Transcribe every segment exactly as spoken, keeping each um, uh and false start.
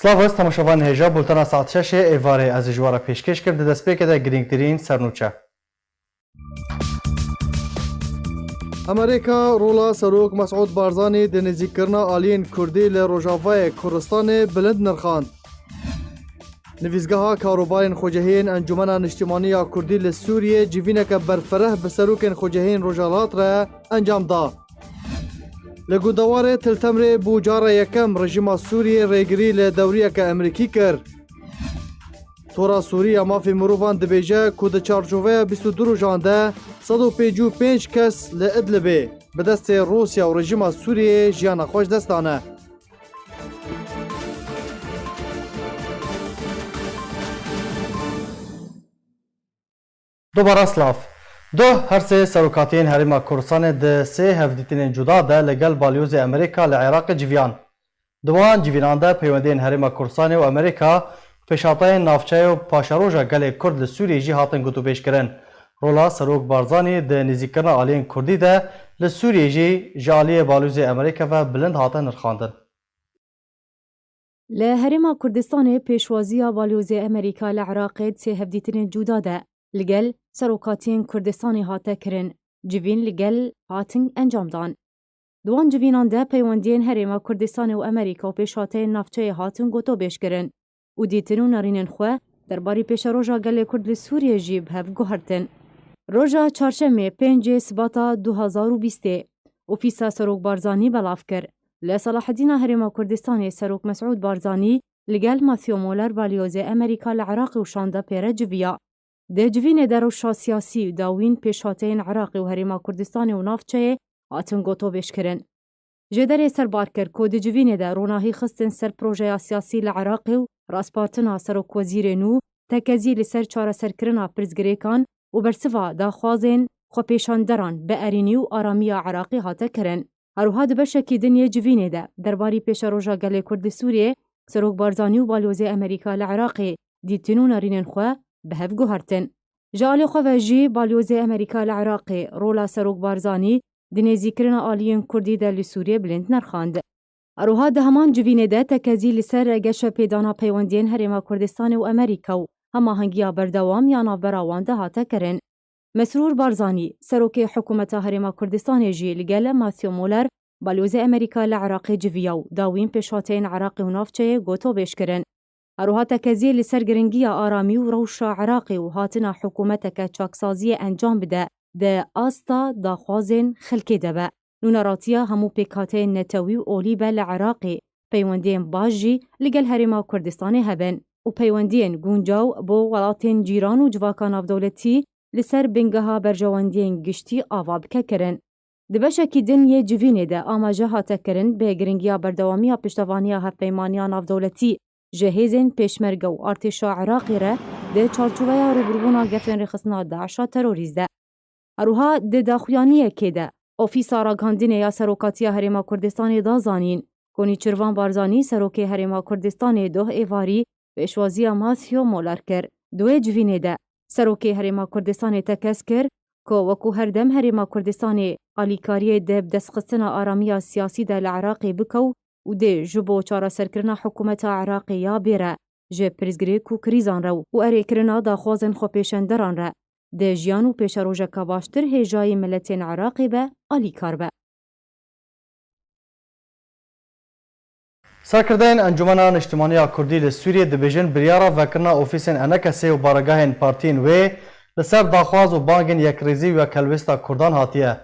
Silav, ez temaşevanên hêja, bultena saet şeşê êvarê ez ê ji we re pêşkêş kim. Di destpêkê de girîngtirîn sernûçe. Amerîka rola Serok Mesûd Barzanî di nêzîkkirina aliyên Kurdî li Rojavayê Kurdistanê bilind nirxand. Nivîsgeha Karobarên Xwecihiyên Encûmena Niştimanî ya Kurdî li Sûriyê civîneke berfireh bi serokên xwecihiyên Rojhilat re encam da. Li gundewarê Til Temrê bû cara yekem rejîma Sûriyê rêgirî li dewriyeke Amerîkî kir. Tora Sûrî ya Mafê Mirovan dibêje ku di çarçoveya bîst û du rojan de sed û pêncî û pênc kes li Idlibê bi destê Rûsya û rejîma Sûriyeyê jiyana xwe ji dest dane. Dubara silav. Duh her sê serokatiyên Herêma Kurdistanê di sê hevdîtinên cuda de li gel balyozê Amerîka li Iraqê civiyan. Di wan civînan de peywendiyên Herêma Kurdistanê û Amerîka û pêşhateyên navçeyê û paşeroja gelê Kurd li Sûriyê jî hatin gotûbêjkirin. Rola Serok Barzanî di nêzîkkirina aliyên Kurdî de li Sûriyê jî ji aliyê balyozê Amerîka ve bilind hate nirxandin. Li Herêma Kurdistanê pêşwaziya balyozê Amerîka li Iraqê di sê hevdîtinên cuda de li gel serokatiyên Kurdistanê hate kirin, civîn li gel hatin encamdan. Di wan civînan de peywendiyên Herêma Kurdistanê û Amerîka û pêşhateyên navçeyê hatin gotobêjkirin û dîtin û nerînên xwe derbarî pêşeroja gelê Kurd li Sûriyê jî bi hev guhertin. Roja çarşemê pêncê Sibata du hazar û bîstê, Ofîsa Serok Barzanî belav kir. Li Selahedîna Herêma Kurdistanê Serok Mesûd Barzanî li gel Matthew Muller balyozê Amerîka li Iraqê û Şam de pê re civiya. Di civînê de rewşa siyasî û dawîn pêşhateyên Iraqê û Herêma Kurdistanê û navçeyê hatin gotobêjkirin. Jêderê serbar kir ku di civînê de ronahî xistin ser projeya siyasî li Iraqê û raspartina serokwezîrê nû, tekezî li ser çareserkirina pirsgirêkan û bersiva daxwazên xwepêşanderan bi erînî û aramiya Iraqê hate kirin. Her wiha di beşekî din yê civînê de derbarî pêşeroja gelê Kurd li Sûriyê, Serok Barzanî û balyozê Amerîka li Iraqê dîtin û nerînên xwe bi hev guhertin. Ji alî xwe ve jî balyozê Amerîka li Iraqê rola Serok Barzanî di nêzîkirina aliyên Kurdî de li Sûriyê bilind nirxand. Her wiha di heman civînê de tekezî li ser geşepêdana peywendiyên Herêma Kurdistanê û Amerîka û hemahengiya berdewam ya navbera wan de hate kirin. Mesrûr Barzanî, serokê hikûmeta Herêma Kurdistanê jî li gel Matthew Muller, balyozê Amerîka li Iraqê civiya û dawîn pêşhateyên Iraqê û navçeyê gotobêj kirin. Her wiha tekezî li ser giringiya aramî û rewşa Iraqê û hatina hikûmeteke çaksaziyê encam bide di asta daxwazên xelkê de be. Nûneratiya hemû pêkhateyên netewî û olî be li Iraqê, peywendiyên baş jî li gel Herêma Kurdistanê hebin û peywendiyên guncaw bo welatên cîran û civaka navdewletî li ser bingeha berjewendiyên giştî ava bike kirin. Di beşekî din yê civînê de amaje hate kirin bi giringiya berdewamiya piştevaniya hevpeymaniya navdewletî ji hêzên pêşmerge û artêşa Iraqê re di çarçoveya rûbirûbûna gefên rêxistina DAIŞa terorîst de. Her wiha di daxuyaniyekê de Ofîsa Ragihandinê ya Serokatiya Herêma Kurdistanê da zanîn ku Nêçîrvan Barzanî, serokê Herêma Kurdistanê doh êvarî pêşwaziya Matthew Muller kir. Di wê civînê de serokê Herêma Kurdistanê tekez kir ku wekû her dem Herêma Kurdistanê alîkariyê di bidestxistina aramiya siyasî de li Iraqê bike û û dê ji bo çareserkirina hikûmeta Iraqê ya bê re ji pirsgirêk û krîzan re û erêkirina daxwazên xwepêşanderan re di jiyan û pêşerojeke baştir hêjayî miletên Iraqê be alîkar be. Serkirdeyên Encûmena Niştimanî ya Kurdî li Sûriyê dibêjin, biryara vekirina ofîsên ENKSê û baregehên partiyên wê li ser daxwaz û bangên yekrêzî û yekhelwêsta Kurdan hatiye.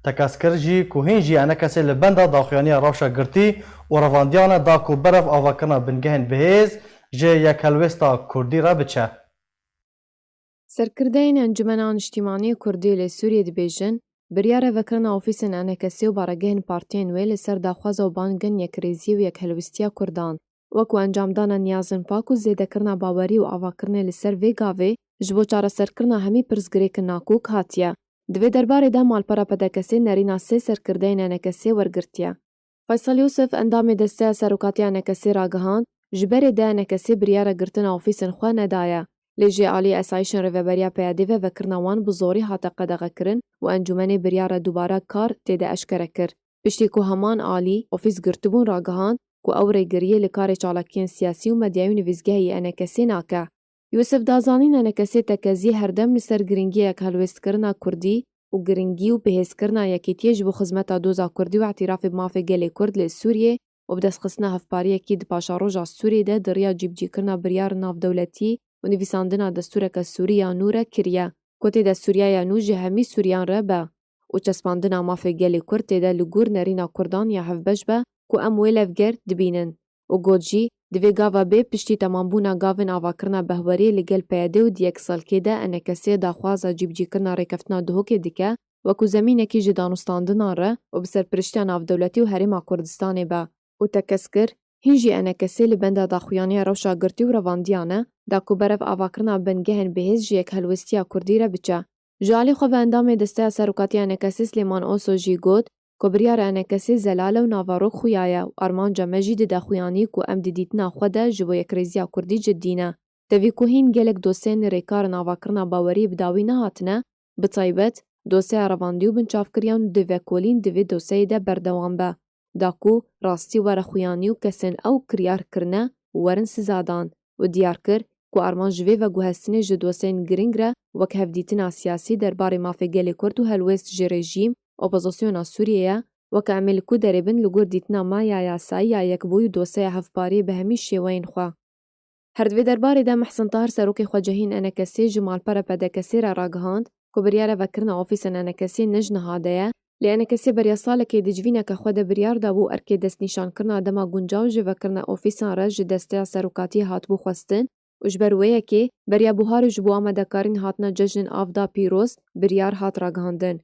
Tekez kir jî ku hîn jî ENKSê li benda daxuyaniya rewşa girtî û revandiyan e da ku berev avakirina bingehên bihêz ji yekhelwêsta Kurdî re biçe. Serkirdeyên Encûmena Niştîmanî Kurdî li Sûriyê dibêjin, biryara vekirina ofîsên ENKSê û baregehên partiyên wê li ser daxwaza û bangên yekrêzî û yekhelwîstiya Kurdan, wekû encamdana niyazên pak û zêdekirina bawerî û avakirinê li ser vê gavê ji bo çareserkirina hemî pirsgirêkên nakok hatiye. Di vê derbarê de malpera PDKSê nerîna sê serkirdeyên ENKSê wergirtiye. Faysal Yûsif, endamê desteya serokatiya ENKSê ragihand, ji berê de ENKSê biryara girtina ofîsên xwe nedaye, lê jê alî esayîşên rêveberiya PYDê ve vekirina wan bi zorî hate qedexekirin û encûmenê biryara dubare kar tê de eşkere kir. Piştî ku heman alî ofîs girtibûn ragihand, ku ew rêgiriyê li karê çalakiyên siyasî û medyayî û nivîsgehê yê ENKSê nake. Yûsif da zanîn ENKSê tekezî her dem li ser giringiyek helwêstkirina kurdî û giringî û bihêzkirina yekîtiyê ji bo xizmeta doza kurdî û îtirafê bi mafê gelê kurd li Sûriyê û bi destxistina hevpariyekî di paşeroja Sûriyê de di riya cîbicîkirina biryar navdewletî û nivîsandina destûreke Sûrî ya nû re kiriye, ku tê de Sûriyeya nû ji hemî Sûriyan re be û çespandina mafê gelê kurd tê de li gor nerîna kurdan ya hevbeş be ku em wê levger dibînin. Û got jî, divê gava bê piştî temambûna gavên avakirina behweriyê li gel PYD û di yek salkê de ENKSê daxwaza cîbicîkirina rêkeftina Duhokê dike, wekû zemînekî ji danûstandinan re û bi serpiriştiya navdewletî û Herêma Kurdistanê be. Û tekez kir, hîn jî ENKSê li benda daxuyaniya rewşa girtî û revandiyan e, da ku berev avakirina bingehên bihêz ji yekhelwêstiya kurdî re biçe. Ji alî xwe ve endamê Desteya Serokatiya ENKSê Silêman Oso jî got ku biryara ENKSê zelal e û naverok xuya ye û armanca me jî di daxuyanî ku em di dîtina xwe de ji bo yekrêziya kurdî cidî ne. Tevî ku hîn gelek dosyên rêkar in avakirina baweriyê bi dawî nehatine, bi taybet dosyeya revandî û binçavkiriyan û di vekolîn di vê dosyeyê de berdewam be, da ku rastî were xuyanî û kesên ew kiryar kirine werin sizadan û diyar kir ku armanc ji vê veguhestinê ji dosyên girîng re wek hevdîtina siyasî derbarê mafê gelê Kurd û helwêst ji rejîm, opozisyona Sûriyê ye, weke em ê li ku derê bin li gor dîtina me ya yasayî ya yekbûyî û dosyeya hevpariyê bi hemî şêweyên xwe. Her di vê derbarê de Mihsin Tahir serokê xwecehiyên ENKSê ji malpera PDKSê re ragihand ku biryara vekirina ofîsên ENKSê ne ji niha de ye, lê ENKSê beriya salekê di civîneke xwe de biryar dabû erkê destnîşankirina dema guncaw ji vekirina ofîsan re ji desteya serokatiyê hatibû xwestin û ji ber wê yekê beriya buharê ji bo amadekarîn hatina cejnên av da pîroz biryar hat ragihandin.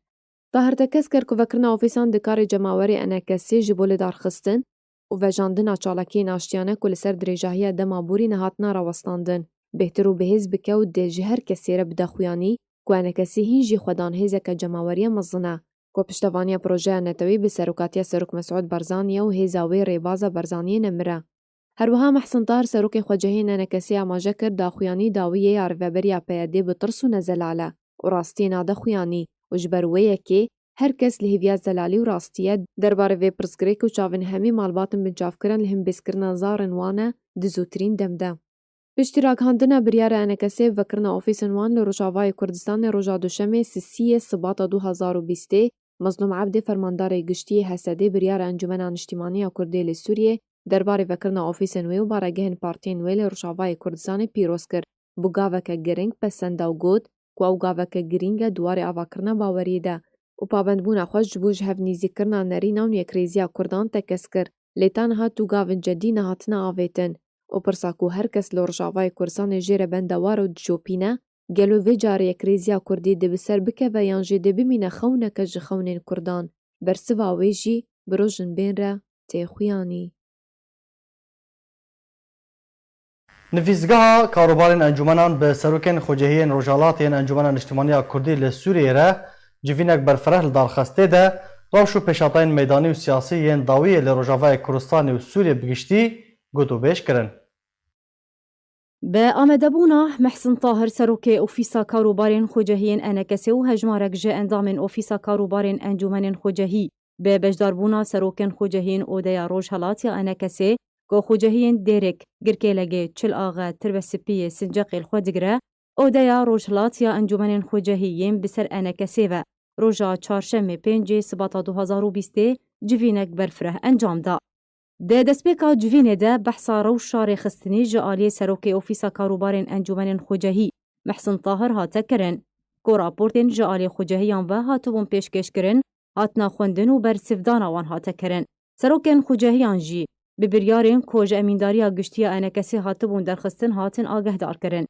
Tahir tekez kir ku vekirina ofîsan di karê cemawerê ENKSê ji bo lidarxistin û vejandina çalakiyên aştiyane ku li ser dirêjahiya dema borî nehatine rawestandin, bêhtir û bihêz bike û dê ji her kesê re bide xuyanî ku ENKSê hîn jî xwedan hêzeke cemaweriya mezin e, ku piştevaniya projeya netewî bi serokatiya Serok Mesûd Barzanî ye û hêza wê rêbaza Barzaniyê nemire. Her wiha Mehsin Tahir serokê xwecehiyên ENKSê amaje kir daxuyanî dawî yê ya rêveberiya PYDê bi tirs û nezelal e û rastiyê nade xuyanî û ji ber wê yekê her kes li hêviya zelalî û rastî ye derbarê vê pirsgirêk û çavên hemî malbatên binçavkirin li hembêzkirina zarên wan e di zûtirîn dem de. Piştî ragihandina biryara ENKSê vekirina ofîsên wan li Rojavayê Kurdistanê roja Duşemê sisiyê Sibata du hazar û bîstê, Mezlûm Ebdê fermandarê giştî yê HSDê biryara Encûmena Niştîmanî ya Kurdê li Sûriyê derbarê vekirina ofîsên wê û baregehên partiyên wê li Rojavayê Kurdistanê pîroz kir. Bi gaveke giring pesenda û got ku ew gaveke girîng e di warê avakirina baweriyê de û pabendbûna xwe ji bo ji hev nîzîkirina nerînan û yekrêziya Kurdan tekez kir. Lê ta niha tu gavên cedî nehatine avêtin û pirsa ku her kes li Rojavayê Kurdistanê jê re benda war û dişopîne, gelo vê carê yekrêziya Kurdî dê bi ser bikeve yan jî dê bimîne xewneke ji xewnên Kurdan? Bersiva wê jî bi rojin bên re tê xuyanî. Nivîsgeha Karobarên Encûmenan bi serokên xwecehiyên Rojhalatê yên Encûmena Niştimanî ya Kurdî li Sûriyê re civînek berfireh li darxistê de, rewş û pêşhatayên meydanî û siyasî yên dawiyê li Rojavayê Kurdistanê û Sûriyê bi giştî gotûbêj kirin. Bi amadebûna Mehsin Tahir, serokê Ofîsa Karobarên Xwecehiyên ENKSê û hejmarek ji endamên Ofîsa Karobarên Encûmenên Xwecehî, bi beşdarbûna serokên xwecehiyên Odeya Rojhelat ya ENKSê, ku xwecehiyên Dêrik, Girkêlegê, Çil Axe, Tirbesipiyê, Sinceqê li xwe digire, Odeya Rojhilat ya Encûmenên Xwecehî yên bi ser ENKSê ve roja Çarşemê pêncê Sibata du hazar û bîstê civînek berfireh encam da. Di destpêka civînê de behsa rewşa rêxistinî ji aliyê Serokê Ofîsa Karobarên Encûmenên Xwecehî Mehsin Tahir hate kirin, ku raportên ji aliyê xwecehiyan ve hatibûn pêşkêşkirin, hatina xwendin û bersivdana wan hate kirin. Serokên xwecehiyan jî bi biryarên ku ji Emîndariya Giştî ya ENKSê hatibûn derxistin hatin agehdarkirin.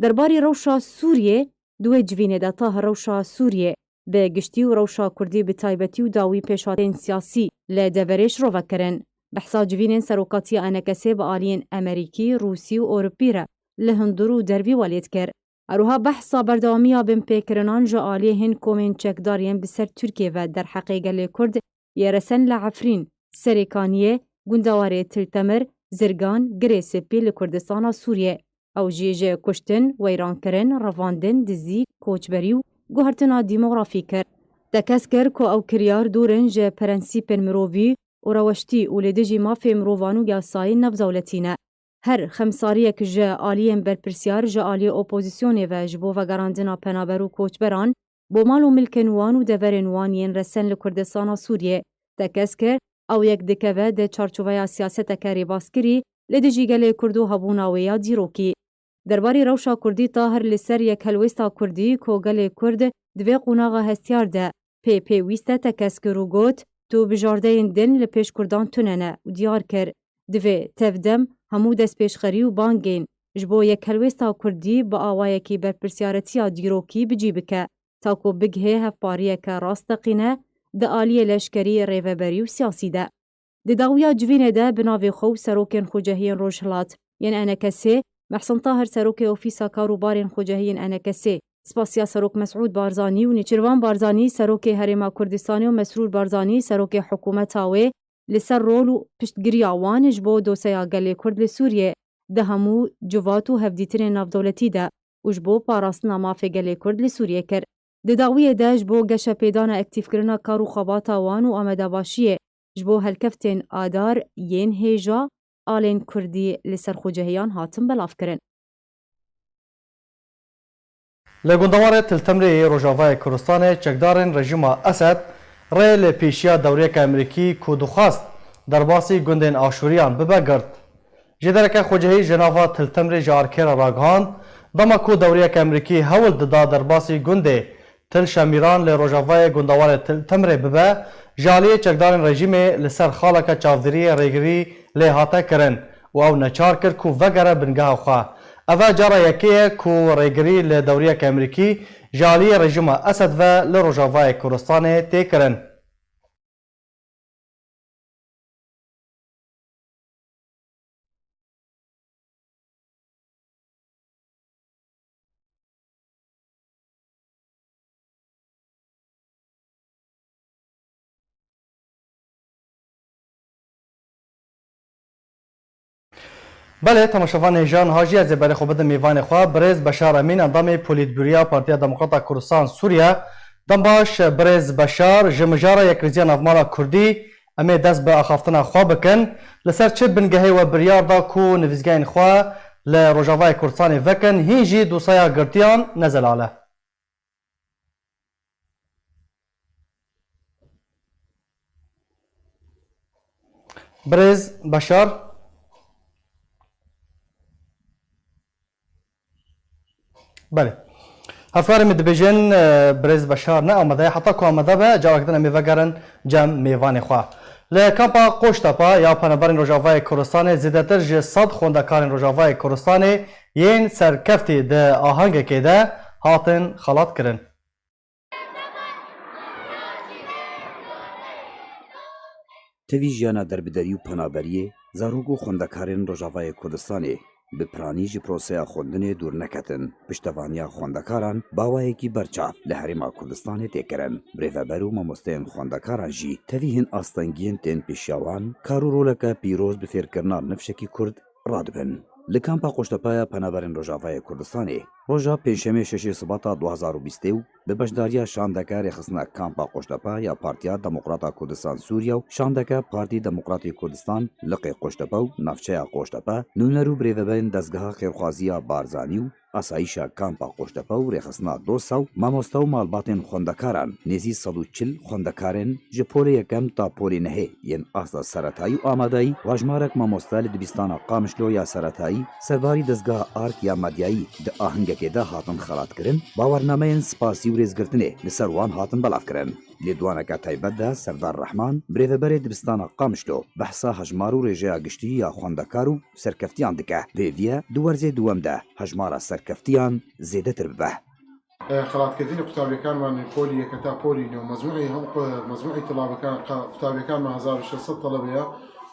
Derbarê rewşa Sûriyê, di wê civînê de Tahir rewşa Sûriyê bi giştî û rewşa Kurdî bi taybetî û dawî pêşhateyên siyasî li deverê şirove kirin. Behsa civînên serokatiya ENKSê bi aliyên Emerîkî, Rûsî û Ewropî re li hundir û dervî welêt kir. Her wiha behsa berdewamiya binpêkirinan ji aliyê hin komên çekdar yên bi ser Tirkiyê ve derheqê gelê Kurd yê resen li Efrîn, Serêkaniyê, gundewarê Til Temir, Zirgan, Girê Spî li Kurdistana Sûriyê. Ew jî ji kuştin, weyrankirin, revandin, dizî, koçberî û guhertina demografî kir. Tekez kir ku ew kiryar dûr in ji prensîpên mirovî û reweştî û li dijî mafê mirovan û yasayên navdewletî ne. Her xemsariyek ji aliyên berpirsiyar ji aliyê opozîsyonê ve ji bo vegerandina penaber û koçberan bo mal û milkên wan û deverên wan yên resen li Kurdistana Sûriyê tekez kir, ew yek dikeve di çarçoveya siyaseteke rêbaskirî li dijî gelê Kurd û hebûna wê ya dîrokî. Derbarê rewşa Kurdî Tahir li ser yekhelwêsta Kurdî ku gelê Kurd di vê qonaxa hestiyar de pê pêwîst e tekez kir û got, tu bijardeyên din li pêş Kurdan tune ne û diyar kir, divê tevdem hemû destpêşxerî û bangên ji bo yekhelwêsta Kurdî bi awayekî berpirsiyaretiya dîrokî bi cî bike, ta ku bigihê hevpariyeke rasteqîne di aliyê leşkerî, rêveberî û siyasî de. Di dawiya civînê de bi navê xwe û serokên xwecehiyên Rojhilat yên ENKSê, Mehsen Tahir serokê Ofîsa Kar û Barên Xwecehiyên ENKSê, spasiya Serok Mesûd Barzanî û Nêçîrvan Barzanî serokê Herêma Kurdistanê û Mesrûr Barzanî serokê hikûmeta wê li ser rol û piştgiriya wan ji bo doseya gelê Kurd li Sûriyê di hemû civat û hevdîtinên navdewletî de û ji bo parastina mafê gelê Kurd li Sûriyê kir. Di dawiyê de ji bo geşepêdana aktîfkirina kar û xebata wan û amadebaşiyê ji bo helkeftên adar yên hêja alên Kurdî li ser xwecehiyan hatin belavkirin. Li gundewarê Til Timrê yê Rojavayê Kurdistanê çekdarên rejîma Esed rê li pêşiya dewriyeke Amerîkî ku dixwest derbasî gundên Aşûriyan bibe girt. Jêdereke xwecihî ji nava Til Timrê ji Arkê re ragihand, dema ku dewriyeke Amerîkî hewl dida derbasî gundê Til Şemîran li rojavayê gundewarê Til Timrê bibe, ji aliyê çekdarên rejîmê li ser xaleke çavdêriyê rêgirî lê hate kirin û ew neçar kir ku vegere bingeha xwe. Ev e cara yekê ye ku rêgirî li dewriyeke Amerîkî ji aliyê rejîma Esed ve li Rojavayê Kurdistanê tê kirin. Belê, temaşevanê hêja, niha jî ez ê berê xwe bidim mêvanê xwe, birêz Beşar Emîn, endamê Polîtbûroya Partiya Demokrata Kurdistan Sûriye. Dem baş, birêz Beşar, ji mijara Yekrêziya Navmala Kurdî, em ê dest bi axaftina xwe bikin. Li ser çi bingehê we biryar da ku nivîsgehên xwe li Rojavayê Kurdistanê vekin, hîn jî dosaya girtiyan ne zelal e? Birêz Beşar. Belê. Hevkarê min dibêjin, e, birêz Beşar ne amade ye. Heta ku amade be, careke din em ê vegerin cem mêvanê xwe. Li kampa Qoştepa ya Penaberên Rojavayê Kurdistanê zêdetir ji sed xwendekarên Rojavayê Kurdistanê yên serkeftî di ahengekê de hatin xelat kirin. Tevî jiyana derbiderî û penaberiyê, zarok û xwendekarên Rojavayê Kurdistanê bi piranî ji proseya xwendinê dûr neketin. Piştevaniya xwendekaran bi awayekî berçav li Herêma Kurdistanê tê kirin. Birêveber û mamosteyên xwendekaran jî tevî hin astengiyên tên pêşiya wan, kar û roleke pîroz bi fêrkirina nifşekî Kurd radibin. Li kampa Qoştepa ya Penaberên Rojavayê Kurdistanê, roja Pêncşemê şeşê Sibata du hazar û bîstê û bi beşdariya şandeke rêxistina kampa Qoştepa ya Partiya Demokrata Kurdistan Sûriye û şandeke Partî Demokratî Kurdistan Liqê Qoştepa û navçeya Qoştepa, nûner û birêveberên dezgeha xêrxwaziya Barzanî û asayîşa kampa Qoştepa û rêxistina dosa û mamosta û malbatên xwendekaran, nêzî sed û çil xwendekarên ji polê yekem ta polê nehê yên asta seretayî û amadayî û hejmarek mamoste li dibistana Qamişlo ya seretayî serbarî dezgeha Ark ya Medyayî di ahengekê de hatin xelatkirin, bawernameyên spasî û rêzgirtinê li ser wan hatin belavkirin. Lêdwaneke taybet de Serdar Rehman, birêveberê dibistana Qamişlo, behsa hejmar û rêjeya giştî ya xwendekar û serkeftiyan dike. Pêviye di werzê duwem de hejmara serkeftiyan zêdetir bibe. Xelatkirdinê qutabiyekên me li polî yek heta polî neh, mezmûî hem qu-, mezmûî tilabeka-, qa-, qutabiyekên me hezar û şeş sed telebe ye,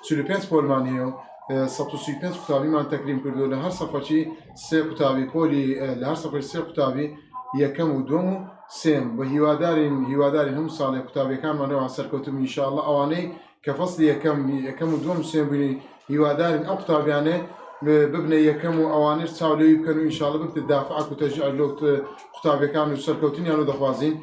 çil û pênc polman heye, e, sed û sî û pênc qutabî me tekrîm kirdo. Li her sefekî sê qutabî polî, e, li her sefekî sê qutabî yekem û duwem û sêyem. Bi hîwadarîn, hîwadarîn hemû salê qutabiyekên me neh serkewtibû înşallah. Ewanê ke feslê yekem, yekem û duwem sêyem bûnî, hîwadarîn ew qutabiyane bi-, bibine yekem û ewanê çaw lê wî bikin û înşallah bibite dafia ku tecî elo qutabiyekên û serkewtiniyan û dixwazîn.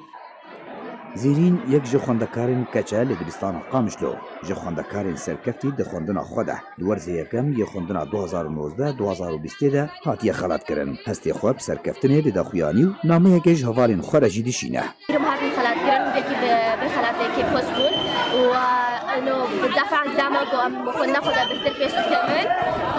Zêrîn yek ji xwendekarên keç e li dibistana Qamişlo. Ji xwendekarên serkeftî di xwendina xwe de, di werzê yekem yê xwendina du hazar û nozdeh du hazar û bîstê de hatiye xelatkirin. Hestê xwe bi serkeftinê dide xuyanî û nameyekê ji hevalên xwe re jî dişîne. Îro me hatin xelatkirin, gelekî bi, bi xelatê kêfxweş bûn û, e, ino bi defa dema ku em xwendina xwe de bêhtir pêş dikevin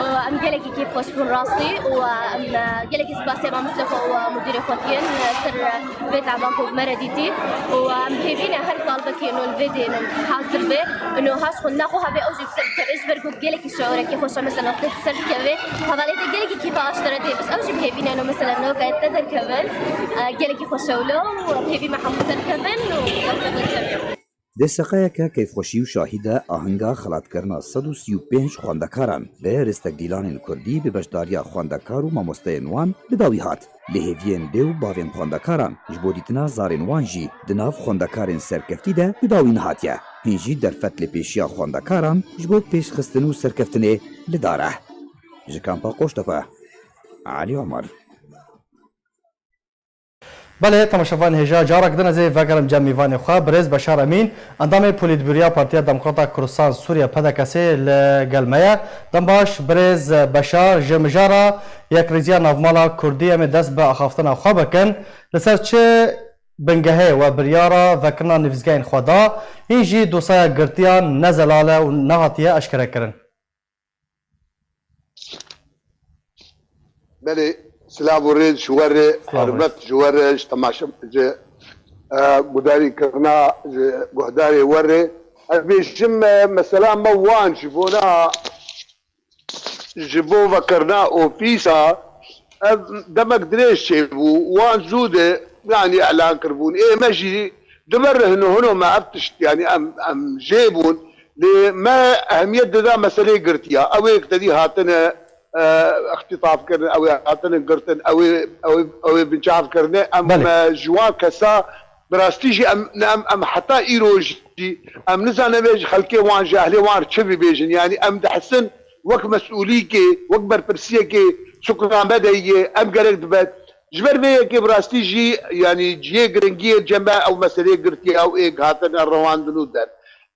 û em gelekî kêfxweş bûn rastî û, e, em, e, gelekî spasê mamostê xwe û, e, mudîrê xwe dikin, e, ser, e, vê taban ku me re dîtî û, e, em hêvî ne her kalbekî ino li vê dê ino hazir be. Ino has xwendina xwe habe ew jî bi ser dikeve ji ber ku gelekî şeorekî xweş e, mesela wextê bi ser dikeve hevalê te gelekî kêfa aştera tê, bes ew jî bi hêvî ne ino mesela noka te derkevin, e, gelekî xweş e wilo û em hêvî me hemû ser dikevin û derkevin cem. Dê seqeyeke keyfxweşî û şahî de ahinga xelatkirina sed û sî û pênc xwendekaran bi ristek dîlanên kurdî bi beşdariya xwendekar û mamosteyên wan bi dawî hat. Bi hêviyên dê û bavên xwendekaran ji bo dîtina zarên wan jî di nav xwendekarên serkeftî de bi dawî nehatiye. Hîn jî derfet lêpêşiya xwendekaran ji bo pêşxistin û serkeftinê li dar e. Ji kampa Qoştepe, Elî Omer. Belê, temaşevanên hêja, carek din ez ê vegerim cem mîvanê xwe. Birêz Beşar Emîn, endamê Polîtbûroya Partiya Demokrata Kurdistan Sûriye, P D K S'ê, li gel me ye. Dem baş, birêz Beşar, ji mijara Yekrêziya Navmala Kurdî em ê dest bi axaftina xwe bikin. Li ser çi bingehê we biryara vekirina nivîsgehên xwe da? Hîn jî dosyeya girtiyan ne zelal e û nehatiye eşkerekirin. Belê, silav û rêz ji we re, Silav û rêz. Hurmet ji we re, ji temaşe, ji, e, guhdarîkirina, ji guhdarê we re. Ez bêjim, e, mesela me wan ji bona, ji bo vekirina ofîsa, ev demek dirêj çêbû. Wan zû de, yanî, elan kiribûn. Ê me jî di ber hino hino me ev tişt, yanî, em, em jê bûn. Lê me ehemiyet dida meseleyê girtiya. Ew ê tedî hatine, e, îxtîtaf kirin, ew ê hatine girtin, ew ê, ew ê, ew ê binçav kirine. Em, Belê. e, ji wan kesa bi rastî jî em, ne em, em heta îro jî em nizanin vê ji xelkê wan, ji ehlê wan çi bibêjin. Yanî em dihisin wek mesûlîkê, wek berpirsiyekê sukname de ye, em gerek dibe. Ji ber vê yekê bi rastî jî, yanî cihê giringiyê cem me ew meseleyê girtiya û ê hatine rewandin û der.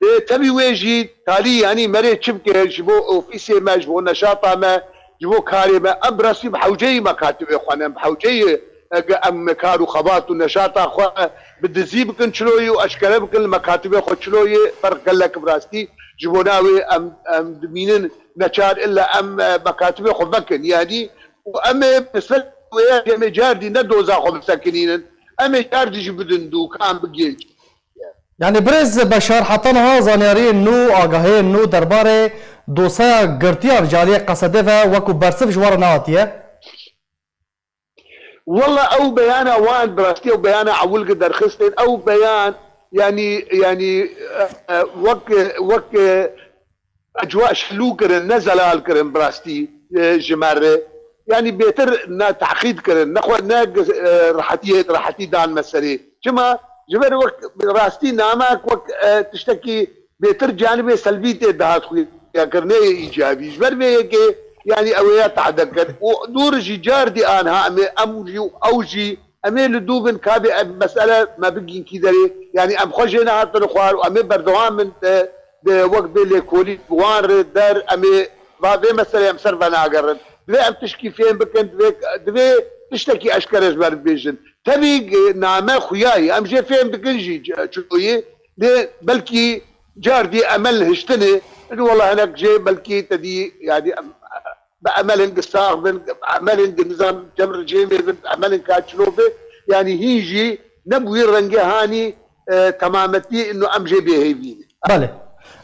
Ê, tevî wê jî talî, yanî merê çi bike ji bo ofîsê me, ji bo neşata me, ji bo karê me, em bi rastî bi hewceyî mekatibê xwe ne, em bi hewceyî, e, em kar û xebat û neşata xwe bi dizî bikin çiloyî û eşkere bikin li mekatibê xwe çiloyê ferq gelek bi rastî ji bo navê em, em dimînin neçar illa em, e, mekatibê xwe vekin. Yanî û em ê bi ser wê em ê cardî ne doza xwe bisekinînin. Em ê cardî jî bidin dûkan bigihîn. Yanî birêz Beşar, heta niha zanyariyên nû, agahiyên nû derbarê doseya girtiyan ji aliyê Qesedê ve wekû bersiv ji we re nehatiye? Wela ew beyana wan, bi rastî ew beyana ewil ki derxistin, ew beyan, yanî, yanî, e, e, wek, wek, e, ecwa şilû kirin, ne zelal kirin bi rastî, e, ji me re. Yanî bêtir ne tehqîd kirin, ne xwe ne, e, rehetiyê, rehetî dan meselê. Çima? Ji ber wek rastî namek wek, e, tiştekî bêtir canibê selbî tê dihat xuyakirinê yê îcabî. Ji ber vê yekê, yanî ew ê ya tehde kir. Û dûr jî cardî anha em ê em jî û ew jî Em ê li dû bin ka bê ev mesele me bigîn kî derê. Yanî em xwe jê nehatine xwar û em ê berdewam bin di, di wek bê lêkolîn bi wan re der, em ê va vê meseleyê em ser venagerin. Divê em tişkî fêm bikin, divê, divê tiştekî eşkere ji me re bibêjin. Tevî, e, name xuya ye. Em jê fêm dikin jî, e, çi ye. Lê belkî cardî emel hiştinê, wela hinek jê belkî te dî, yanî em, bi emelên gi sax bin, bi emelên gi nizam cem ricêmê bin, bi emelên ka çilo be, yanî hîn jî ne bi wî rengê hanî, e, temametî ino em jê bêhêvî ne. Belê.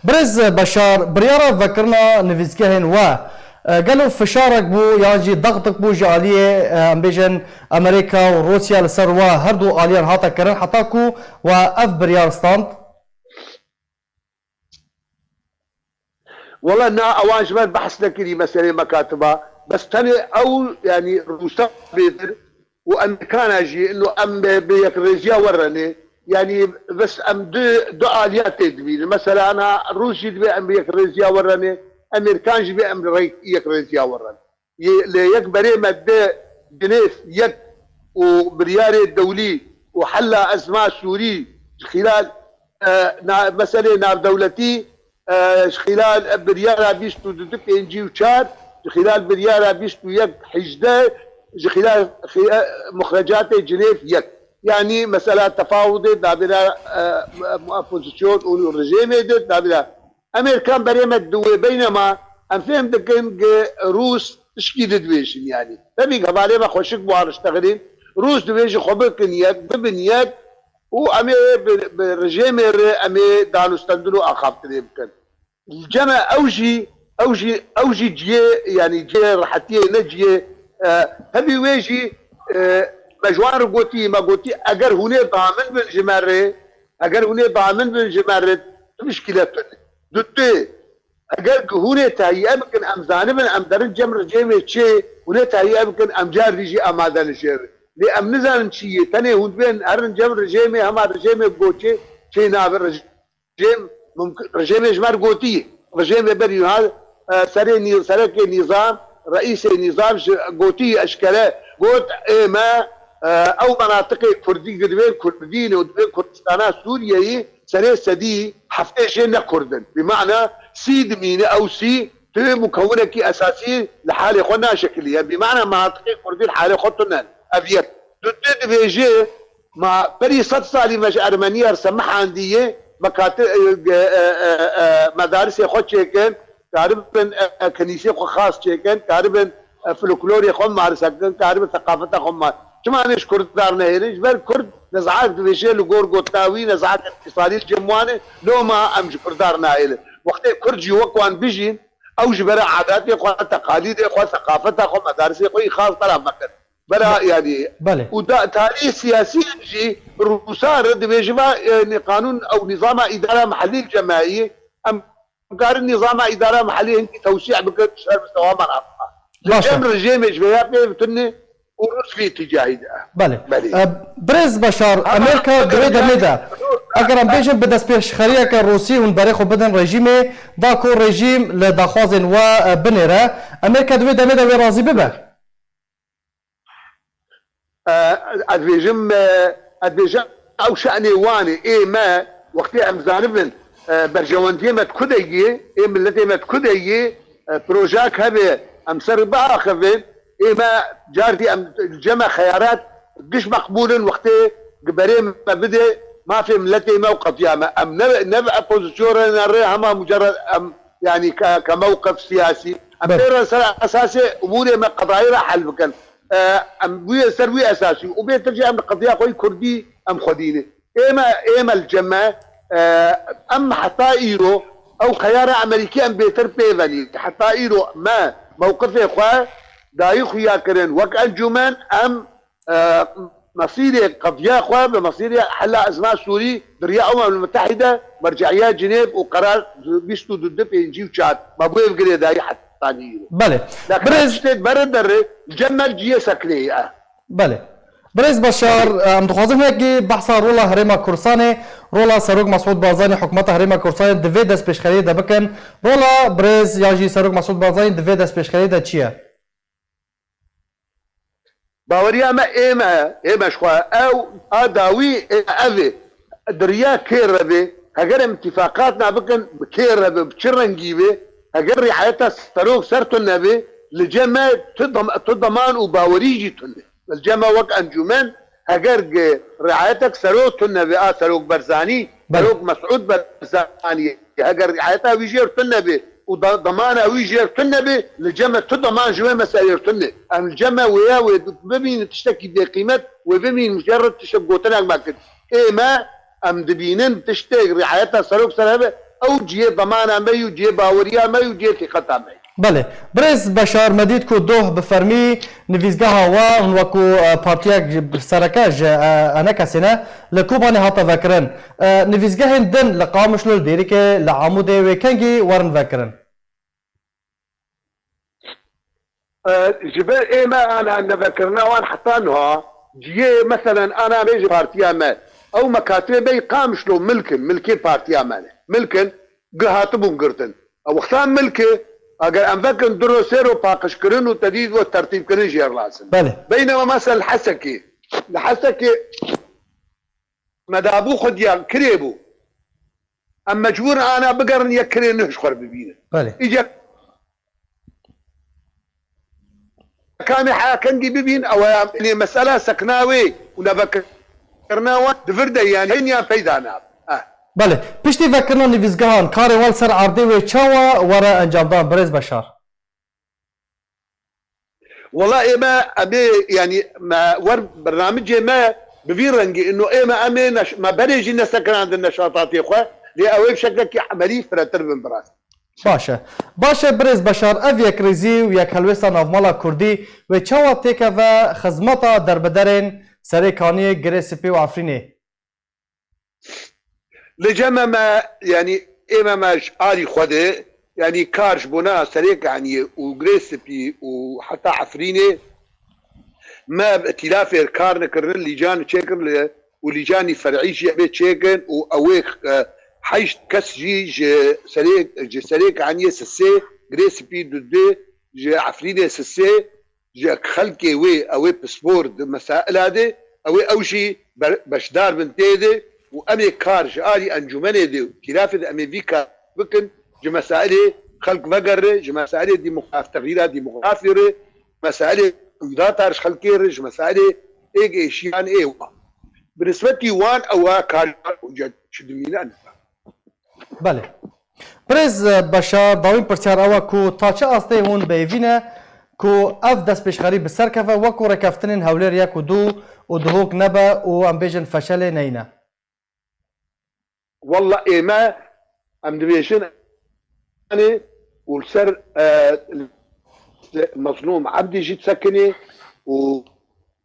Birêz Beşar, biryara vekirina nivîsgehên we, e, gelo fişarek bû yan jî dextik bû ji aliyê, e, em bêjin Amerîka û Rûsya li ser we her du aliyan hate kirin heta ku we ev biryar stand? Wela na, ewan ji me behs nekirî meselê mekatiba. Bes tenê ew, yanî Rûsa bêtir û Emerîkana jî, ino em bi, bi yekrêziya we re ne. Yanî bes em du, du aliya tê dibînin. Mesela ana Rûs jî dibê em bi yekrêziya we re ne. Emerîkan jî bê em rê yekrêziya we re ne. Yê, lê yek berê me di Cinêv yek û biryarê dewlî û hela ezma Sûrî ji xîlal, e, na-, meselê navdewletî, e, ji xilal biryara bîst û du pêncî û çar, ji xilal biryara bîst û yek hejdeh, ji xilal xi-, e, muxrecatê Cinêv yek. Yanî mesela tefawudê navêna, e, mu-, opozîsyon û rejêmê de navêna. Em ê li kamberê me diwê beynema em fêm dikin ki Rûs tişkî didibêjin yanî. Demî hevalê me xweşik bû ariştexilîn. Rûs dibêjin xwe bikin yek, bibin yek û em ê bi, bi rejêmê re em ê danûstendin û axaftinê bikin. Li cem me ew jî, ew jî, ew jî ciyê, yanî ciyê rehetiyê ne ciyê, e, hevî wê jî, e, me ji wan re gotî, me gotî, eger hûn ê damin bin ji me re, eger hûn ê damin bin ji me re, tu mişkîle tune. Dutê, eger ki hûn ê tehiye bikin, em zanibin, em derin cem rejêmê çê, hûn ê tehiye bikin, em car dî jî amade li jêr. Lê em nizanin çi yê, tenê hûn dibên herin cem rejêmê, hema rejêmê goçê çê nabe. Rejêm, mumkin, rejêmê ji me re gotî, rejêmê berî niha, e, serê nî-, serekê nîzam, reîsê nîzam ji gotî eşkere got, ê me, e, ew menatiqê kurdî ki divên kurdî ne û divên Kurdistana Sûriyeyê serê sedî heftê jê ne kurd in. Bi mana sî dimîne, ew sî tu mukewinekî esasî li halê xwe naşekiliye. Bi mana menatiqê kurdî li halê xwe tune ne. Ev yek. Dutê dibêje, Ma berî sed salî me ji Ermeniya re semihandî yê, me kati-, e, e, e, e, medarisê xwe çêkin, karibin, e, e, kenîsê xwe xas çêkin, karibin, e, folklorê xwe marise kin, karibin seqafeta xwe ma-, Çima em ê ji Kurdan nehêlin? Ji ber Kurd nezaet dibêje li gor gotina wî, nezaet înfîsalî li cem wan e, loma em ji Kurdan nahêlin. Wextê Kurd jî wek wan bijîn, ew ji ber adatê xwe, teqalîdê xwe, seqafeta xwe, medarisê xwe yî xas belav mekin. Bela, yanî, Belê. Û da, tarî siyasî jî Rûsa re dibêje va, e, nê qanûn ew nîzama îdara mehellî li cem me ye, em karin nîzama îdara mehellî hingî tewsî bikin, ser mistewa me rafa. Li Baş e. cem rejêmê ji vêya pê tune û Rûs vî îtîcahî de. Belê. Belê. E, Birêz Beşar, Ama Amerîka di vê bakın demê de, yani, eger em bêjin bi destpêşxeriyeke Rûsî hûn berê xwe bidin rejîmê, da ku rejîm li daxwazên we, e, binêre, Amerîka di vê demê de wê razî bibe? E, ez dibêjim, e, ez dibêjim, ew şenê wan e. Ê me, wextê em zanibin, e, berjewendiyê me di ku de yê, ê miletê me di ku de yê, e, projeyek hebe, em ser biaxivin, ê me cardî em li cem me xeyarat giş meqbûl in, wextê gi berê me bide mafê miletê me û qediya me. Em ne, ne bi opozîsyon re ne rê hema mucerred em, yanî ke, ke mewqif siyasî. Em Belê. pê re ser esasê umûrê me qedayî re hel bikin. E, em bûye ser wî esasî û bêtir jî em li qediya xwe yî kurdî em xwedî ne. Ê me, ê me li cem me, e, em heta îro ew xeyara Amerîkî em bêtir pê venî. Heta îro me mewqifê xwe dayî xuya kirin. Wek encûmen em, e, mesîrê qediya xwe bi mesîrê hela ezma Sûrî di riya Umem Mutehîde, merce'iya Cinêv û qerar bîst û du pêncî û çar me bûye bi girêdayî heta nîro. Belê. Lê Birêz tiştê bere derê li cem me ciyê sekneyê ye. Belê. Birêz Beşar, em dixwazin hinekî behsa rola Herêma Kurdistanê, rola Serok Mesûd Barzanî, hikûmeta Herêma Kurdistanê di vê destpêşxeriyê de bikin. Rola birêz yan jî Serok Mesûd Barzanî di vê destpêşxeriyê de çi ye? Baweriya me ê me, ê me ji xwe, ew a dawî ê ev ê. Di riya kê re bê, heger em îtîfaqat nabikin, bi kê re be, bi çi rengî be, heger rîayeta serok ser tune be, li cem me tu dam-, tu deman û bawerî jî tune. Li cem me wek encûmen, heger ge rîayetek serok tune be, a serok Berzanî, Belê. serok Mesûd Berzanî, heger rîayeta wî jêr tune be û da-, demana wî jêr tune be, li cem me tu deman ji wê meselê tune. Em li cem me wêya wê bimînin tiştekî bêqîmet, wê bimînin mucerred tiştek gotinek me kir. Ê me, em dibînin tiştê rîayeta serok ser hebe, ew cihê demana me yû, cihê baweriya me yû, cihê tîqeta me yû. Belê. Birêz Beşar, me dît ku doh bi fermî nivîsgeha we hûn wekû, e, partiyek ji, sereke ji, e, ENKSê ne, li Kobanê hate vekirin. E, nivîsgehên din li Qamişlo, li Dêrikê, li Amûdê wê kengî werin vekirin? E, ji ber ê me ana nevekirina wan heta niha, cihê, meselen, ana bêje partiya me, ew mekatibê bey Qamişlo milk in, milkê partiya me ne. Milk in, gi hatibûn girtin. Ew wexta milk e, eger em vekin du ro sê ro paqijkirin û te dî wek tertîbkirin jê re lazim. Belê. Beynema mesela li Hesekê, li Hesekê me dabû xwediya kirê bû. Em mecbûr ana bigerin yek kirê nuh ji xwe re bibînin. Belê. Îca kamê heya kengî bibîn, ew e, yanî mesela sekna wê û nevekirina wan di vir de, yanî hêniyan peyda nabe. Eh. Belê. Piştî vekirina nivîsgehan, karê wan li ser erdê wê çawa were encamdan, birêz Beşar? Wela ême, em ê, yanî me wer bernamicê me bi vî rengî, ino ême em ê neş-, me berê jî nesekirandin neşatatê xwe, lê ew ê bi şeklekî emelî firehtir bin bi rastî. Baş e. Baş e, birêz Beşar, ev yekrêzî û yekhelwêsta navmala Kurdî wê çawa têkeve xizmeta derbederên Serê Kaniyê, Girê Spî û Efrînê? Li cem me, me, yanî ême me ji alî xwe de, yanî kar ji bona Serê Kaniyê û Girê Spî û heta Efrînê me bi îtîlafê kar nekirin, lîcan çêkirin li, û lîcanî ferî jî em ê çêkin û ew ê, e, heşt kes jî ji Serê, ji Serê Kaniyê sisê, Girê Spî du du, ji Efrînê sisê, ji xelkê wê ew ê pispor di mesaila de, ew ê ew jî ber-, beşdar bin tê de û em ê kar ji alî encûmenê de û tîlafê de em ê vî kar bikin, ji mesailê xelk vegere, ji mesailê dîmoxraf-, texyîra dîmoxrafî re, mesailê îmdata ji xelkê re, ji mesailê êk êşiyan ê wan. Bi nisbetî wan ew a kar çi dimîne ne. Belê. Birêz, e, Beşar, dawîn pirsyar ew e ku ta çi astê hûn bi hêvî ne ku ev destpêşxerî bi ser keve, wekû rêkeftinên Hewlêr yek û du û Duhok nebe û em bêjin feşelê neyne? Walla ême em dibêjin û li ser, e, Mezlûm Ebdî jî disekinê û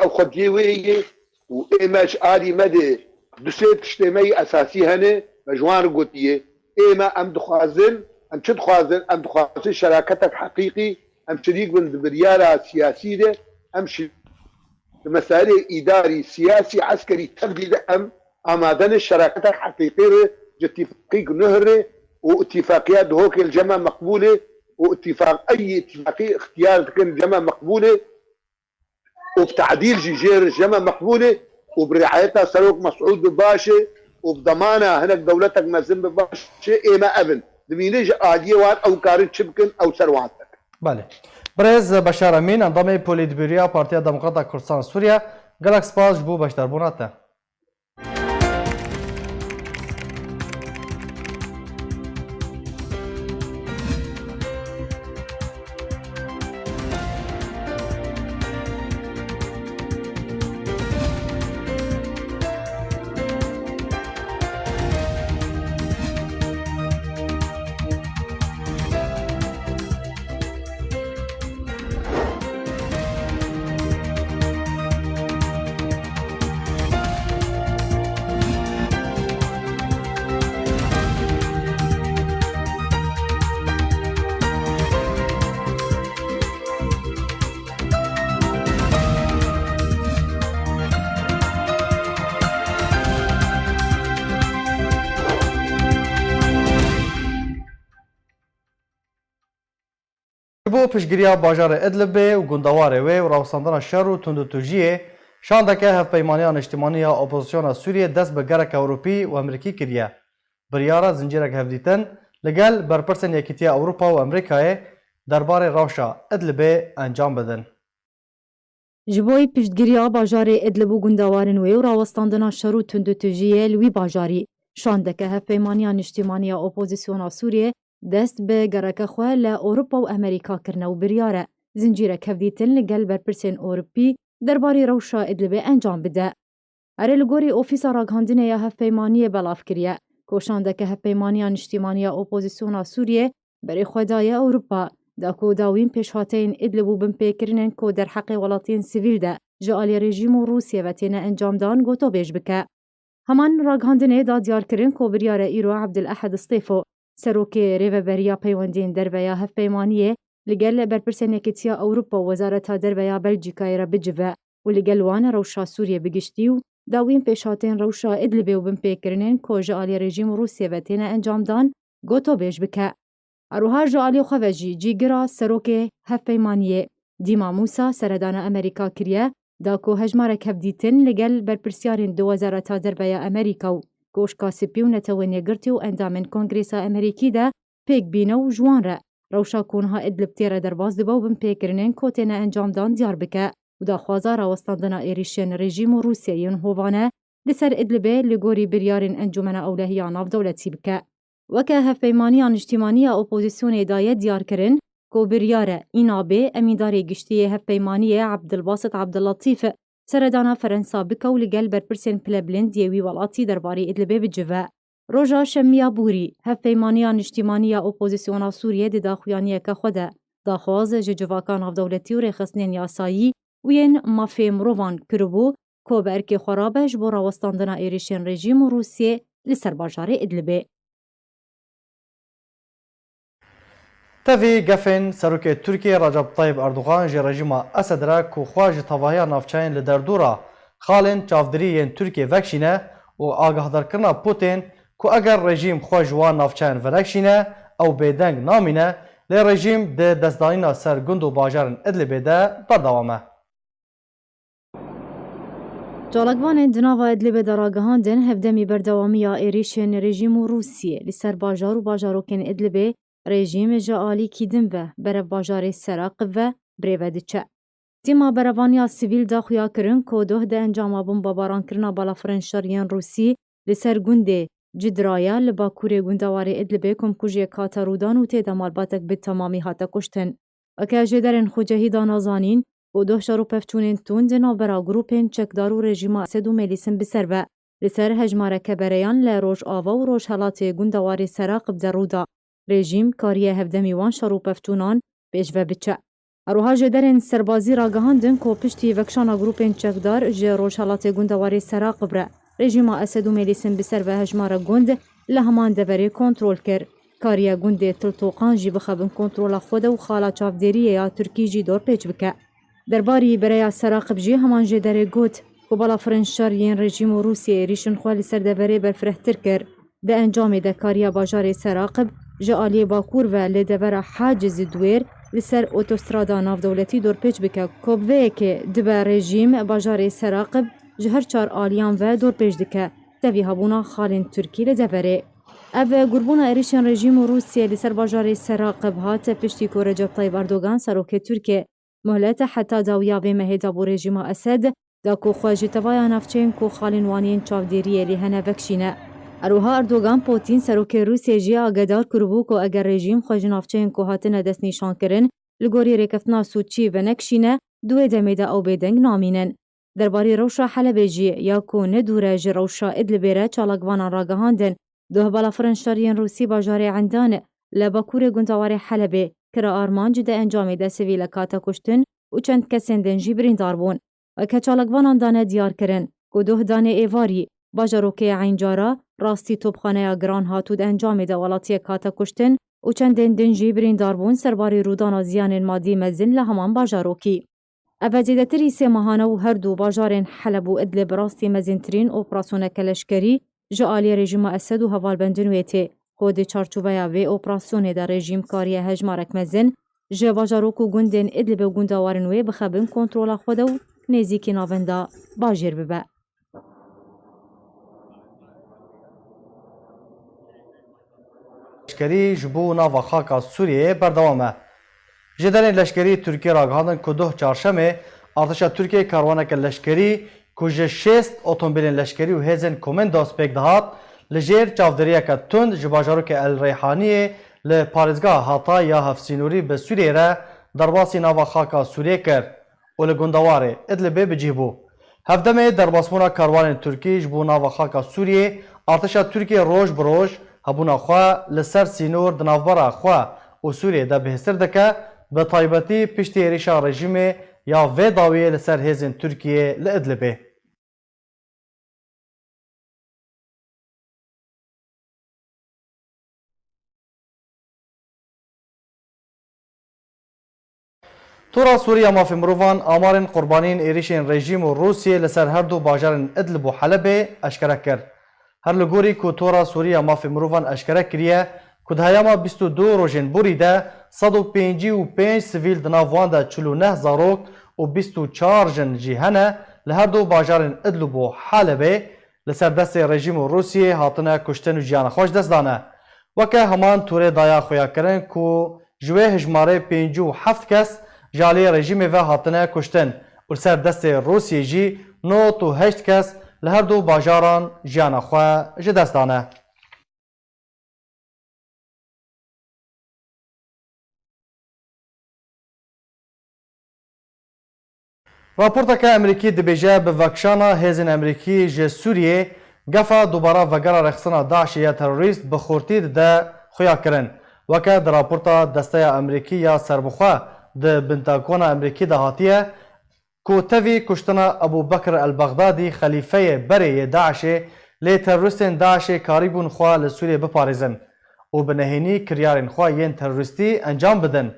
ew xwediyê wê ye û ê me ji alî me de du sê tiştê me yî esasî hene, me ji wan re gotiye. Ê me em dixwazin, em çi dixwazin? Em dixwazin şeraketek heqîqî, em şirîk bin di biryara siyasî de, em şi-, di meselê îdarî, siyasî, eskerî, tevdî de em amade ne şeraketek heqîqî re ji îtîfaqî nuh re û îtîfaqiya Duhokê li cem me meqbûl e û îtîfaq-, ey îtîfaqî îxtiyar dikin li cem me meqbûl e. û bi tadîl jî jê re ji me meqbûl e û bi riayeta Serok Mesûd bi baş e û bi demana hinek dewletek mezin bi baş e, ê me ev in. Dimîne ji aliyê wan ew karin çi bikin, ew ser wan sekin. Belê. Birêz Beşar Emîn, endamê Polîtbûroya Partiya Demokrata Kurdistan Sûriye, gelek spas ji bo beşdarbûna te. Ji bo piştgiriya bajarê Idlibê û gundewarê wê û rawestandina şer û tundûtûjiyê, şandeke Hevpeymaniya Niştimanî ya Opozisyona Sûriyê dest bi gereke Ewropî û Amerîkî kiriye. Biryara zincîrek hevdîtin li gel berpirsên Yekîtiya Ewropa û Amerîkayê derbarê rewşa Idlibê encam bidin. Ji bo piştgiriya bajarê Idlib û gundewarên wê û rawestandina şer û tundûtûjiyê li wî bajarî, şandeke Hevpeymaniya Niştimanî ya Opozisyona Sûriyê dest bi gereke xwe li Ewropa û Amerîka kirine û biryar e zincîrek hevdîtin li gel berpirsên Ewropî derbarê rewşa Idlibê encam bide. Erê, li gorî Ofîsa Ragihandinê ya Hevpeymaniyê belav kiriye ku şandeke Hevpeymaniya Niştimanî ya Opozisyona Sûriyê berê xwe daye Ewropa, da ku dawîn pêşhateyên Idlib û binpêkirinên ku derheqê welatiyên sivîl de ji aliyê rejîm û Rûsiyê ve têne encamdan gotobêj bike. Heman ragihandinê da diyar kirin ku biryar e îro Abdul Ehad Stêfo, serokê Rêveberiya Peywendiyên Derve ya Hevpeymaniyê, li gel berpirsên Yekîtiya Ewropa û Wezareta Derve ya Belcîkayê re bicive û li gel wan rewşa Sûriyê bi giştî û dawîn pêşhateyên rewşa Idlibê û binpêkirinên ku ji aliyê rejîm û Rûsiyê ve têne encamdan gotobêj bike. Her wiha ji aliyê xwe ve jî cîgira serokê Hevpeymaniyê Dîma Mûsa seredana Amerîka kiriye, da ku hejmarek hevdîtin li gel berpirsyarên di Wezareta Derve ya Amerîka û Koşka Spî û Netewên Yekgirtî û endamên Kongresa Amerîkî de pêk bîne û ji wan re rewşa ku niha Idlib tê re derbas dibe û binpêkirinên ku têne encamdan diyar bike û daxwaza rawestandina êrîşên rejîm û Rûsyê yên hovane li ser Idlibê li gorî biryarên Encûmena Ewlehiya Navdewletî bike. Weke Hevpeymaniya Niştimanî ya Opozisyonê daye diyarkirin ku biryar e, înabê emîndarê giştî yê Hevpeymaniyê Ebdilbasit Ebdilletîf seredana Ferensa bike û li gel berpirsên pilebilind yê wî welatî derbarê Idlibê bicive. Roja Şemiya borî, Hevpeymaniya Niştimanî ya Opozisyona Sûriyê di daxuyaniyeke xwe de daxwaz ji civaka navdewletî û rêxistinên yasayî û yên mafê mirovan kiribû ku bi erkê xwe rabe ji bo rawestandina êrîşên rejîm û Rûsiyê li ser bajarê Idlibê. Tevî gefên Serokê Tirkiyê Recep Tayyip Erdogan ji rejîma Esed re ku xwe ji tevahiya navçeyên li derdora xalên çavdirî yên Tirkiyê vekişîne û agahdarkirina Putin ku eger rejîm xwe ji wan navçeyan venekişîne, ew bêdeng namîne, lê rejîm di destdanîna ser gund û bajarên Idlibê de berdewam e. Çalakvanên di nava Idlibê de ragihandin, hevdemî berdewamiya êrîşên rejîm û Rûsiyê li ser bajar û bajarokên Idlibê, rejîm ji alîkî din ve berev bajarê Seraqib ve birêve diçe. Tîma berevaniya sivîl da xuyakirin ku doh di encama bombabarankirina balafirên şer yên Rûsî li ser gundê Cidraya li bakurê gundewarê Idlibê komkujiyek hate rûdan û tê de malbatek bi temamî hate kuştin. Weke jêderên xucehî dana zanîn ku doh şer û pevçûnên tund di navbera grûpên çekdar û rejîma Esed û Mêlîsin bi ser ve li ser hejmareke bereyan li Rojava û Rojhelatê gundewarê Seraqib de rû da. Rejîm kariye hevdemî wan şer û pevçûnan pêş ve biçe. Her wiha jêderên serbazî ragihandin ku piştî vekişana grûpên çekdar ji rojhelatê gundewarê Seraqib re rejîma Esed û Mêlîsin bi ser ve hejmara gund li heman deverê kontrol kir. Kariye gundê Tiltoqan jî bixe bin kontrola xwe de û xala çavdêriyê ya Tirkî jî dorpêç bike. Derbarî bereya Seraqib jî heman jêderê got ku balafirên şer yên rejîm û Rûsiyê êrîşên xwe li ser deverê berfirehtir kir. Di encamê de kariya bajarê Seraqib ji aliyê bakur ve li devera Haciz Duwêr li ser otostrada navdewletî dorpêç bike ku bi vê yekê dibe rejîm bajarê Seraqib ji her çar aliyan ve dorpêç dike, tevî hebûna xalên Tirkî li deverê. Ev gurbûna êrîşên rejîm û Rûsiyê li ser bajarê Seraqib hate piştî ku Recep Tayyip Erdogan, serokê Tirkiyê, muhlete heta dawiya vê mehê dabû rejîma Esed, da ku xwe ji tevaya navçeyên ku xalên wan yên çavdêriyê lê hene vekişîne. Her wiha Erdogan Putin, serokê Rûsiyê jî agedar kiribû ku eger rejîm xwe ji navçeyên ku hatine destnîşankirin li gorî rêkeftina Sûçî venekişîne, di wê demê de ew bêdeng namînin. Derbarê rewşa Helebê jî ya ku ne dûr e ji rewşa Idlibê re çalakvanan ragihandin, doh balafirên şer yên Rûsî bajarê Endan li bakurê gundewarê Helebê kire armanc, di encamê de sivîlek hate kuştin û çend kesên din jî birîndar bûn. Weke çalakvanan dane diyarkirin ku doh danê êvarî bajarokê Eyncara rastî topxaneya giran hat û di encamê de welatiyek hate kuştin û çendên din jî birîndar bûn serbarî rûdana ziyanên madî mezin li heman bajarokî. Ev e zêdetirî sê mehane û her du bajarên Heleb û Idlib rastî mezintirîn operasyoneke leşkerî ji aliyê rejîma Esed û hevalbendên wê tê, ku di çarçoveya vê operasyonê de rejîm kariye hejmarek mezin ji bajarok û gundên Idlib û gundewarên wê bixe bin kontrola xwe de û nêzîkî navenda bajêr bibe. Leşkerî ji bo nava xaka Sûriyeyê berdewam e. Jêderên leşkerî Tirkiyê ragihandin ku doh çarşemê artêşa Tirkiyê karwaneke leşkerî ku ji şêst otomobîlên leşkerî û hêzên Komendos pêk dihat, li jêr çavdêriyeke tund ji bajarokê El Reyhaniyê li parêzgeha Hatay ya hevsînorî bi Sûriyeyê re derbasî nava xaka Sûriyê kir û li gundewarê Idlibê bi cih bû. Hevdemê derbasbûna karwanên Tirkî ji bo nava xaka Sûriyê, artêşa Tirkiyê roj bi roj hebûna xwe li ser sînor di navbera xwe û Sûriyê de bihêztir dike, bi taybetî piştî êrîşa rejîmê ya vê dawiyê li ser hêzên Tirkiyê li Idlibê. Tora Sûrî ya Mafê Mirovan amarên qurbaniyên êrîşên rejîm û Rûsiyê li ser her du bajarên Idlib û Helebê eşkere kir. Her li gorî ku Tora Sûrî ya Mafê Mirovan eşkere kiriye ku di heyama bîst û du rojên borî de sed û pêncî û pênc sivîl, di nav wan de çil û neh zarok û bîst û çar jin jî hene, li her du bajarên Idlib û Helebê li ser destê rejîm û Rûsiyê hatine kuştin û jiyana xwe ji dest dane. Weke heman tûrê daya xuyakirin ku ji wê hijmarê pêncî û heft kes ji aliyê rejîmê ve hatine kuştin û li ser destê Rûsiyê jî nod û heşt kes li her du bajaran jiyana xwe ji dest dane. Raporteke Amerîkî dibêje, bi vekişana hêzên Amerîkî ji Sûriyê, gefa dubara vegera rêxistina DAIŞê ya terorîst bi xurtî dide xuyakirin. Weke di raporta Desteya Amerîkî ya Serbixwe di Pentagona Amerîkî de hatiye, ku tevî kuştina Ebû Bekir el-Bexdadî, xelîfeyê berê yê DAIŞê, lê terorîstên DAIŞê karîbûn xwe li Sûriyê biparêzin û bi nehênî kiryarên xwe yên terorîstî encam bidin.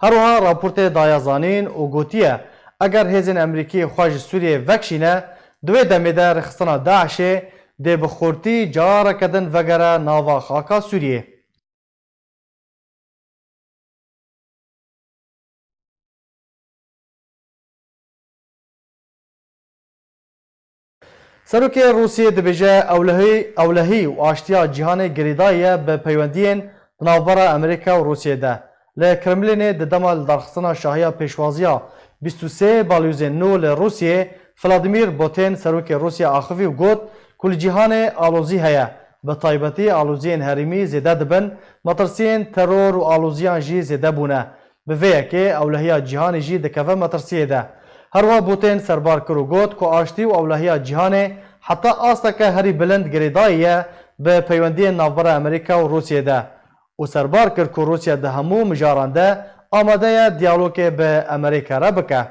Her wiha raportê daye zanîn û gotiye, eger hêzên Amerîkî xwe ji Sûriyê vekişîne, di wê demê de rêxistina DAIŞê dê bi xurtî careke din vegere nava xaka Sûriyê. Serokê Rûsiyê dibêje, ewlehî, ewlehî û aştiya cîhanê girêdayî ye bi peywendiyên di navbera Amerîka û Rûsiyê de. Li Kremlînê di dema lidarxistina şahiya pêşwaziya bîst û sê balyozên nû li Rûsiyê, Vladimir Putin, serokê Rûsya axivî û got ku li cîhanê alozî heye, bi taybetî aloziyên herêmî zêde dibin, metirsiyên teror û aloziyan jî zêde bûne. Bi vê yekê ewlehiya cîhanê jî dikeve metirsiyê de. Her wiha Putin serbar kir û got ku aştî û ewlehiya cîhanê heta asteke herî bilind girêdayî ye bi peywendiyên navbera Amerîka û Rûsiyê de û serbar kir ku Rûsya di hemû mijaran de amade ye diyalogê bi Amerîka re bike.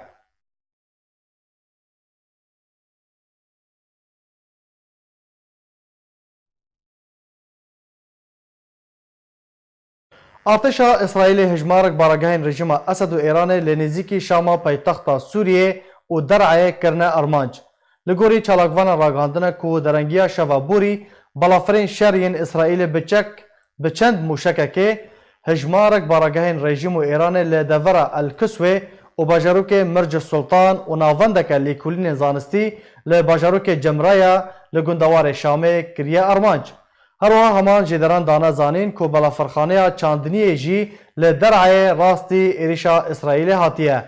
Artêşa Îsraîlê hejmarek baragehên rejîma Esed û Îranê li nêzîkî Şama paytexta Sûriyê û Der'ayê kirine armanc. Li gorî çalakvanan ragihandine ku derengiya şeva borî balafirên şer yên Îsraîlê bi çek, bi çend mûşekekê hejmarek baragehên rejîm û Îranê li devera El Kiswê û bajarokê Mirc Sultan û navendeke lêkolînên zanistî li bajarokê Cemraya li gundewarê Şamê kiriye armanc. Her wiha heman jêderan dane zanîn ku balafirxaneya çandiniyê jî li Der'ayê rastî êrişa Îsraîlê hatiye.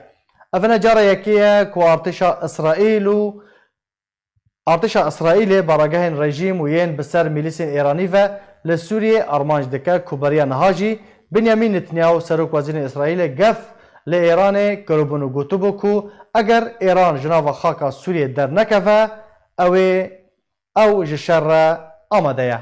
Ev ne cara yekê ye ku artêşa Îsraîl û Artêşa Îsraîlê baragehên rejîm û yên bi ser mîlîsên Îranî ve li Sûriyê armanc dike ku beriya niha jî Binyamîn Netanyahu, serok wezîrên Îsraîlê gef li Îranê kiribûn û gotibû ku eger Îran ji nava xaka Sûriyê dernekeve, ew ê, ew ji şer re amade ye.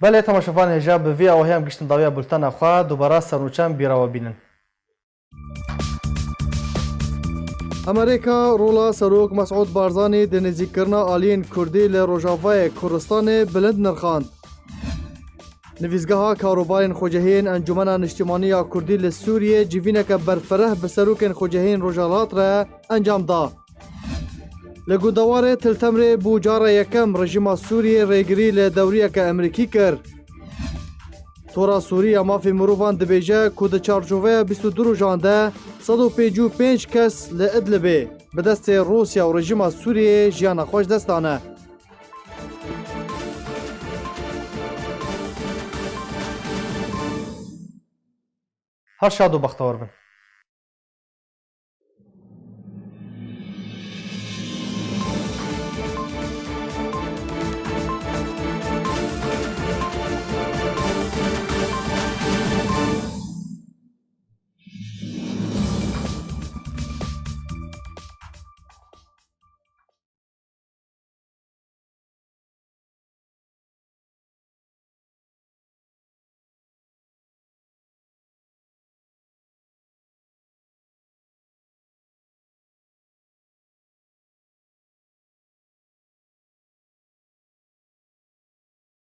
Belê, temaşevanên hêja, bi vî awahî em giştin dawiya bultena xwe, dubara sernûçan bîra we bînin. Amerîka rola Serok Mesûd Barzanî di nêzîkkirina aliyên Kurdî li Rojavayê Kurdistanê bilind nirxand. Nivîsgeha Karobarên Xwecihiyên Encûmena Niştimanî ya Kurdî li Sûriyê civîneke berfireh bi serokên xwecihiyên Rojhilat re encam da. Li gundewarê Til Temrê bû cara yekem rejîma Sûriyê rêgirî li dewriyeke Amerîkî kir. Tora Sûrî ya Mafê Mirovan dibêje ku di çarçoveya bîst û du rojan de sed û pêncî û pênc kes li Idlibê bi destê Rûsya û rejîma Sûriyê jiyana xwe ji dest dane. Her şad û bextewar bin.